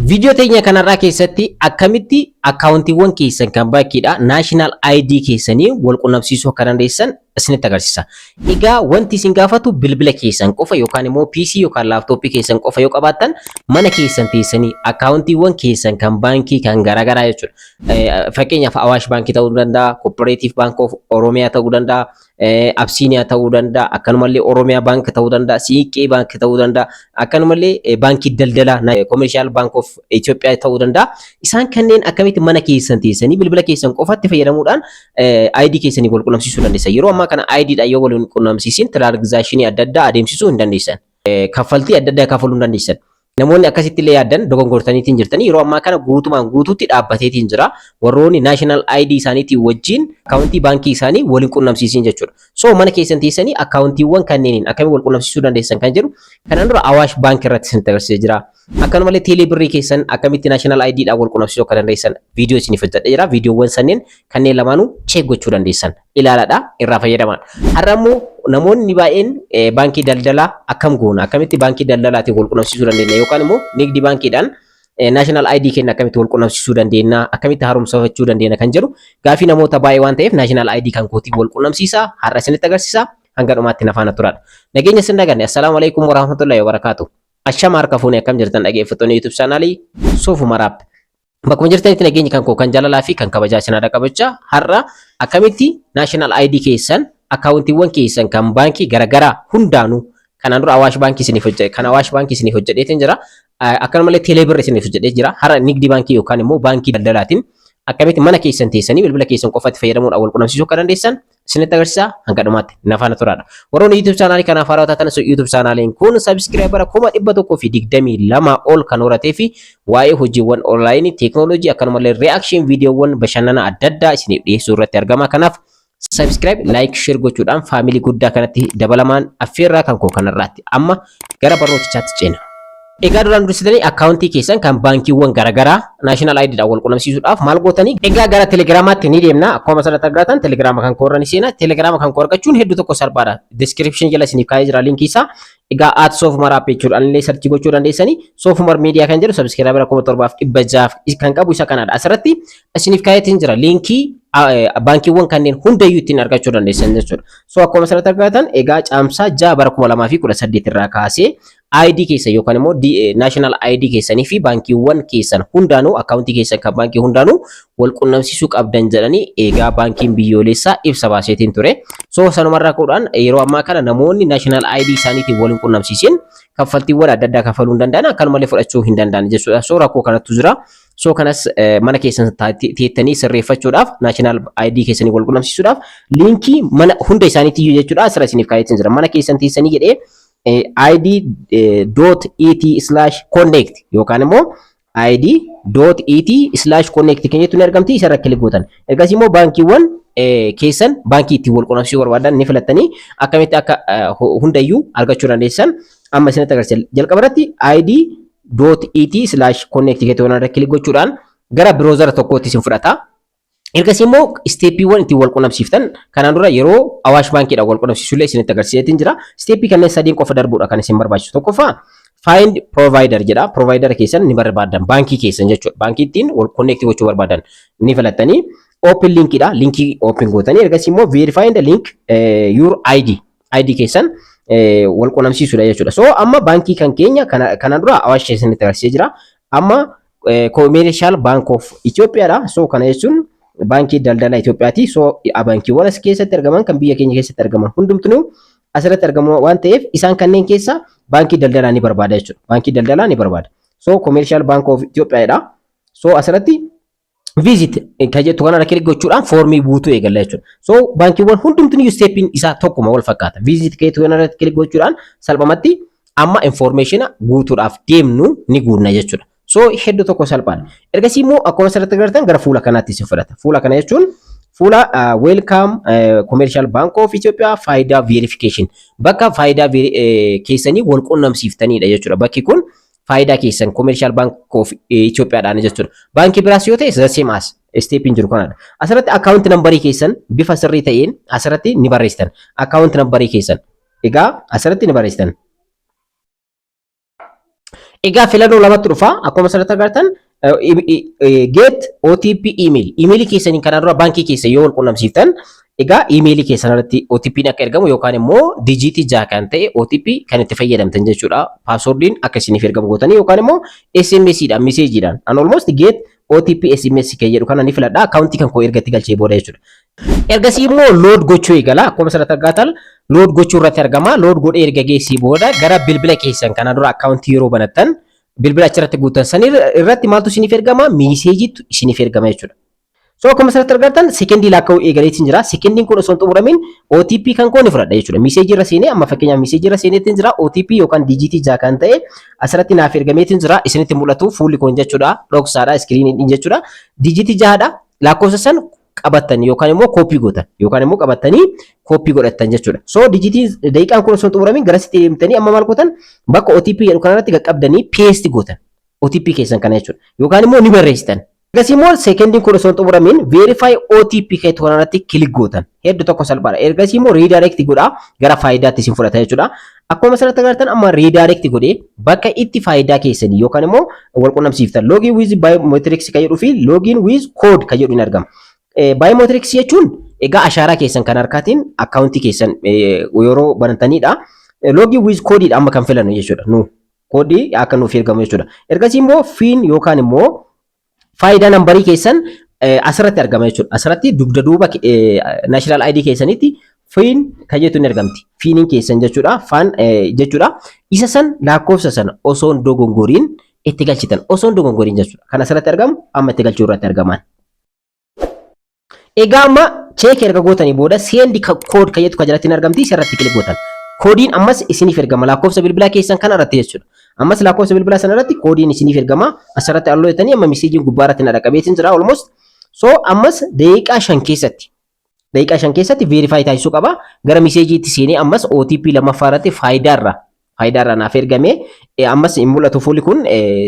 Viidiyoo teenya kanarraa keessatti akkamitti akkaawuntiiwwan keessan kan baankiidha National ID keessanii wal qunnamsiisuu akka dandeessan isinitti agarsiisa. Egaa wanti isin gaafatu bilbila keessan qofa yookaan immoo PC yookaan laaptooppii keessan qofa yoo qabaattan, mana keessan teessanii akkaawuntiiwwan keessan kan baankii kan garaagaraa jechuudha. Fakkeenyaaf, Awaash Baankii ta'uu danda'a, Cooperative Bank of Oromiyaa ta'uu danda'a, Absiiniyaa ta'uu danda'a, akkanumallee Oromiyaa Bank ta'uu danda'a, Siiqqee Bank ta'uu danda'a, akkanumallee baankii daldalaa Commercial Bank of Itoophiyaa ta'uu danda'a. Isaan kanneen akkamitti mana keessan teessanii bilbila keessan qofatti fayyadamuudhaan ID keessanii wal qunnamsiisuu dandeessan? Yeroo ammaa kana ID dhaan yoo wal qunnamsiisin transaction adda addaa adeemsisuu hin dandeessan. Kaffaltii adda addaa kaffaluu hin dandeessan. Namoonni akkasitti illee yaaddan dogongortaniitiin jirtanii, yeroo ammaa kana guutumaan guutuutti dhaabbateetiin jira. Warroonni National ID isaaniitiin wajjin akkaawuntii baankii isaanii waliin qunnamsiisin jechuudha. So mana keessan teessanii akkaawuntiiwwan kanneeniin akkamiin wal qunnamsiisuu dandeessan kan jedhu kanaan dura Awaash Baankii irratti isinitti agarsiisee jira. Akkanumallee teelee birrii keessan akkamitti National ID dhaan wal qunnamsiisuu akka dandeessan viidiyoo isiniif hojjedhee jira. Viidiyoowwan sanneen kanneen lamaanuu check gochuu dandeessan. Ilaaladha, irraa fayyadaman. Har'a immoo namoonni baay'een baankii daldalaa akkam goona, akkamitti baankii daldalaatiin wal qunnamsiisuu dandeenya, yookaan immoo nigdi baankiidhaan National ID keenya akkamitti wal qunnamsiisuu dandeenya, akkamitti haaromsafachuu dandeenya kan jedhu gaafii namoota baay'ee waan ta'eef, National ID kan kootiin wal qunnamsiisa har'a isinitti agarsiisa. Hanga dhumaatti na faana turaadha. Nageenya isin daganne. Assalaamu alaikum warahmatullahi wabarakaatu. Ashama harka fuunee, akkam jirtan dhaggeeffattoonni YouTube chaanaalii Soofuma Raap? Bakkuma jirtanitti nageenyi kan koo kan jaalalaa fi kan kabajaa isin haadha qabachaa, har'a akkamitti National ID keessan akkaawuntiiwwan keessan kan baankii garaagaraa hundaanuu, kanaan dura Awaash Baankii isiniif hojjedhe, kan Awaash Baankii isiniif hojjedheetiin jira. Akkanumallee Teeleebirri isiniif hojjedhee jira. Har'a Nigdi Baankii yookaan immoo baankii daldalaatiin akkamitti mana keessan teessanii bilbila keessan qofatti fayyadamuudhaan wal qunnamsiisuu akka dandeessan isinitti agarsiisa. Hanga dhumaatti na faana turaadha. Warroonni YouTube chaanaalii kanaaf haarawaa taatan, YouTube chaanaaliin kun subscriber 122,000 ol kan horatee fi waa'ee hojiiwwan onlaayinii, teeknooloojii, akkanumallee reaction viidiyoowwan bashannana adda addaa isiniif dhiyeessuu irratti argama. Kanaaf subscribe, like, share gochuudhaan faamilii guddaa kanatti dabalamaan affeerraa kan koo kanarraatti. Amma gara barnootichaatti ceena. Egaa duraan dursitanii akkaawuntii keessan kan baankiiwwan garaagaraa National ID dhaan wal qunnamsiisuudhaaf maal gootanii? Egaa gara Telegiraamaatti ni deemna. Akkuma asirratti argatan Telegiraama kan koorra ni seena. Telegiraama kan koo argachuun hedduu tokko salphaadha. Description jala isiniif kaa'ee jira linkii isaa. Egaa @SoofUmarApp jechuudhaan illee search gochuu dandeessanii. Soofumar Miidiyaa kan jedhu subscriber 7600 kan qabu isa kanadha. Asirratti isiniif kaa'eetiin jira linkii baankiiwwan kanneen hundayyuu ittiin argachuu dandeessan jechuudha. So akkuma asirratti argatan, egaa Caamsaa 6 bara 2018 irraa kaasee ID keessa yookaan immoo National ID keessanii fi baankiiwwan keessan hundaanuu, akkaawuntii keessan kan baankii hundaanuu wal qunnamsiisuu qabdan jedhanii egaa baankiin biyyoolessaa ibsa baaseetiin ture. So sanumarraa ka'uudhaan yeroo ammaa kana namoonni National ID isaaniitiin wal hin qunnamsiisin kaffaltiiwwan adda addaa kaffaluu hin danda'an, akkanumallee fudhachuu hin danda'an jechuudha. So rakkoo kanatu jira. So kanas mana keessan teettanii sirreeffachuudhaaf, National ID keessanii wal qunnamsiisuudhaaf linkii mana hunda isaaniitiyyuu jechuudha asirra isiniif kaa'eetiin jira. Mana keessan teessanii jedhee id.et/connect yookaan immoo id.et/connect kan jettu ni argamti, isarra click gootan. Ergasii immoo baankiiwwan keessan baankii ittiin wal qunnamsiisuu barbaadan ni filattanii akkamitti akka hundayyuu argachuu dandeessan amma isinitti agarsiisa. Jalqaba irratti id.et/connect kan jettu irra click gochuudhaan gara browser tokkootti isin fudhata. Ergasii immoo stepiiwwan ittiin wal qunnamsiiftan kanaan dura yeroo Awaash Baankiidhaan wal qunnamsiisu illee isinitti agarsiiseetiin jira. Stepii kanneen sadiin qofa darbuudha kan isin barbaachisu. Tokkoffaa, find provider jedha. Provider keessan ni barbaadan, baankii keessan jechuudha. Baankii ittiin wal connect gochuu barbaadan ni filattanii, open linkidha. Linkii open gootanii ergasii immoo verify the link your ID. ID keessan wal qunnamsiisuudha jechuudha. So amma baankii kan keenya kanaan dura Awaash isinitti agarsiisee jira. Amma Commercial Bank of Ethiopiaadha. So kana jechuun baankii daldala Itoophiyaati. So baankiiwwan as keessatti argaman, kan biyya keenya keessatti argaman hundumtuu asirratti argamu waan ta'eef, isaan kanneen keessa baankii daldalaa ni barbaada jechuudha. Baankii daldalaa ni barbaada. So Commercial Bank of Ethiopiaadha. So asirratti visit kan jettu kanarra click gochuudhaan foormii guutuu eegalla jechuudha. So baankiiwwan hundumtuu stepiin isaa tokkuma, wal fakkaata. Visit kan jettu kanarra click gochuudhaan salphumatti amma information guutuudhaaf deemnu ni guunna jechuudha. So hedduu tokko salphaadha. Ergasii immoo akkuma asirratti agartan gara fuula kanaatti isin fudhata. Fuula kana jechuun fuula Welcome Commercial Bank of Ethiopia Faayidaa Verification, bakka faayidaa keessanii wal qunnamsiiftanidha jechuudha. Bakki kun faayidaa keessan Commercial Bank of Ethiopiaadhaan jechuudha. Baankii biraas yoo ta'e the same as stepiin jiru kanadha. Asirratti account numberii keessan bifa sirrii ta'een asirratti ni barreessitan. Account numberii keessan egaa asirratti ni barreessitan. Egaa filannoo lamatti dhufa. Akkuma asirratti agartan, get OTP email. Emailii keessaniin kanaan dura baankii keessa yoo wal qunnamsiiftan, egaa emailii keessan irratti OTP'n akka ergamu yookaan immoo dijiitii 6 kan ta'e OTP kan itti fayyadamtan jechuudha. Passwordiin akka isiniif ergamu gootanii yookaan immoo SMS'dhaan, messageidhaan. An almost get OTP SMS kan jedhu kana ni filadha. Akkaawuntii kan koo erga itti galchee booda jechuudha. Ergasii immoo load gochuu eegala. Akkuma asirratti argatan, load gochuu irratti argama. Load godhee erga geessii booda gara bilbila keessan kana dura akkaawuntii yeroo banattan bilbila achirratti guutan san irratti maaltu isiniif ergama? Messageiitu isiniif ergama jechuudha. So akkuma asirratti argattan, sekendii lakkaa'uu eegaleetiin jira. Sekendiin kun osoo hin xumuramin OTP kan koo ni fudhadha jechuudha. Messageii irra seenee, amma fakkeenyaaf messageii irra seeneetiin jira. OTP yookaan dijiitii 6 kan ta'e asirratti naaf ergameetiin jira. Isinitti mul'atu fuulli kun jechuudha. Dhoksaadha screeniin jechuudha. Dijiitii 6dha. Lakkoofsa san qabattan yookaan immoo copy gootan yookaan immoo qabattanii copy godhattan jechuudha. So dijiitii daqiiqaan kun osoo hin xumuramin garasitti deemtanii amma maal gootan? Bakka OTP jedhu kanarratti qaqqabdanii paste gootan. OTP keessan kana jechuudha. Yookaan immoo ni barreessitan. Ergasii immoo sekendiin kun osoo hin xumuramin verify OTP keetu kanarratti click gootan. Hedduu tokko salphaadha. Ergasii immoo redirect godhaa gara Faayidaatti isin fudhata jechuudha. Akkuma asirratti agartan, amma redirect godhee bakka itti Faayidaa keessanii yookaan immoo wal qunnamsiiftan login with biometrics kan jedhuu fi login with code kan jedhu ni argama. Biometrics jechuun egaa ashaaraa keessan kan harkaatiin akkaawuntii keessan yeroo banatanidha. Login with codeidha amma kan filannu jechuudha. Nu koodii akka nuuf ergamu jechuudha. Ergasii immoo FIN yookaan immoo Faayidaa numberii keessan asirratti argama jechuudha. Asirratti dugda duuba national ID keessanitti FIN kan jettu ni argamti. FINiin keessan jechuudha. FAN jechuudha. Isa san lakkoofsa sana osoo hin dogongoriin itti galchitan. Osoo hin dogongoriin jechuudha. Kan asirratti argamu amma itti galchuu irratti argaman. Egaa amma check erga gootanii booda send code kan jettu kan jalatti ni argamti, isarratti click gootan. Koodiin ammas isiniif ergama lakkoofsa bilbilaa keessan kana irratti jechuudha. Ammas lakkoofsa bilbilaa sana irratti koodiin isiniif ergama. Asirratti allow jettanii amma messageiin gubbaa irratti na dhaqqabeetiin jira almost. So ammas daqiiqaa 5 keessatti verify taasisuu qaba. Gara messageiitti seenee ammas OTP lammaffaa irratti Faayidaarra naaf ergame. Ammas hin mul'atu fuulli kun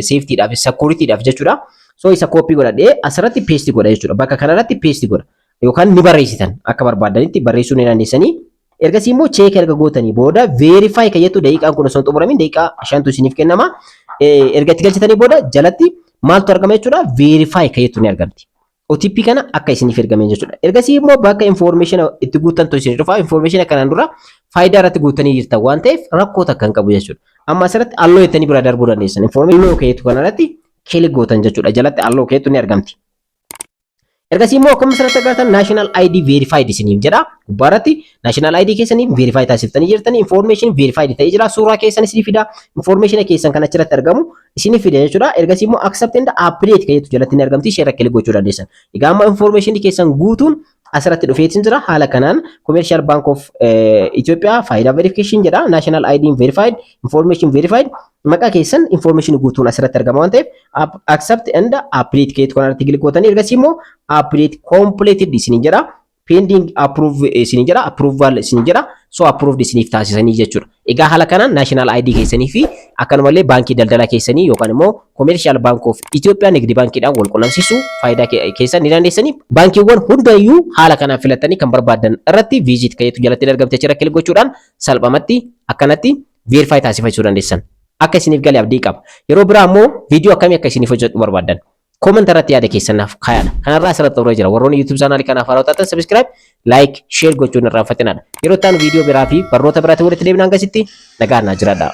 safetydhaaf, securitydhaaf jechuudha. So isa copy godhadhee asirratti paste godha jechuudha. Bakka kanarratti paste godha. Yookaan ni barreessitan, akka barbaadanitti barreessuu ni dandeessanii. Ergasii immoo check erga gootanii booda verify kan jettu, daqiiqaan kun osoo hin xumuramin daqiiqaa 5tu isiniif kennama. Erga itti galchitanii booda jalatti maaltu argama jechuudha? Verify kan jettu ni argamti. OTP kana akka isiniif ergame jechuudha. Ergasii immoo bakka information itti guuttantu isin dhufa. Information kanaan dura Faayidaa irratti guuttanii jirtan waan ta'eef rakkoo takka hin qabu jechuudha. Amma asirratti allow jettanii bira darbuu dandeessan. Information allow keetu kanarratti click gootan jechuudha. Jalatti allow keetu ni argamti. Ergasii immoo akkuma asirratti agartan, National ID verified isiniif jedha. Gubbaarratti National ID keessanii verify taasiftanii jirtanii, information verified ta'ee jira. Suuraa keessan isinii fida. Information keessan kan achirratti argamu isinii fida jechuudha. Ergasii immoo accept and update kan jettu jalatti ni argamti. Ishee irra click gochuu dandeessan. Egaa amma information keessan guutuun asirratti dhufeetiin jira. Haala kanaan Commercial Bank of Ethiopia Faayidaa verification jedha. National ID verified, information verified, maqaa keessan information guutuun asirratti argama waan ta'eef accept and update keetu kanarratti click gootanii ergasii immoo update completed isiniin jedha. Pending approve isiniin jedha, approval isiniin jedha, so approved isiniif taasisanii jechuudha. Egaa haala kanaan National ID keessanii fi akkanumallee baankii daldalaa keessanii yookaan immoo Commercial Bank of Ethiopia, Nigdi Baankiidhaan wal qunnamsiisuu Faayidaa keessan ni dandeessanii. Baankiiwwan hundayyuu haala kanaan filattanii kan barbaadan irratti visit kayeetu jalatti argamte achirra click gochuudhaan salphumatti akkanatti verify taasifachuu dandeessan. Akka isiniif galee abdii qaba. Yeroo biraa immoo viidiyoo akkamii akka isiniif hojjedhu barbaadan comment irratti yaada keessan naaf kaayaadha. Kanarraa asirratti xumuree jira. Warroonni YouTube channelii kanaaf haaraa taatan subscribe, like, share gochuun irraanfatinaadha. Yeroo itti aanu viidiyoo biraa fi barnoota biraatti walitti deebina. Hangasitti nagaan naa jiraadha.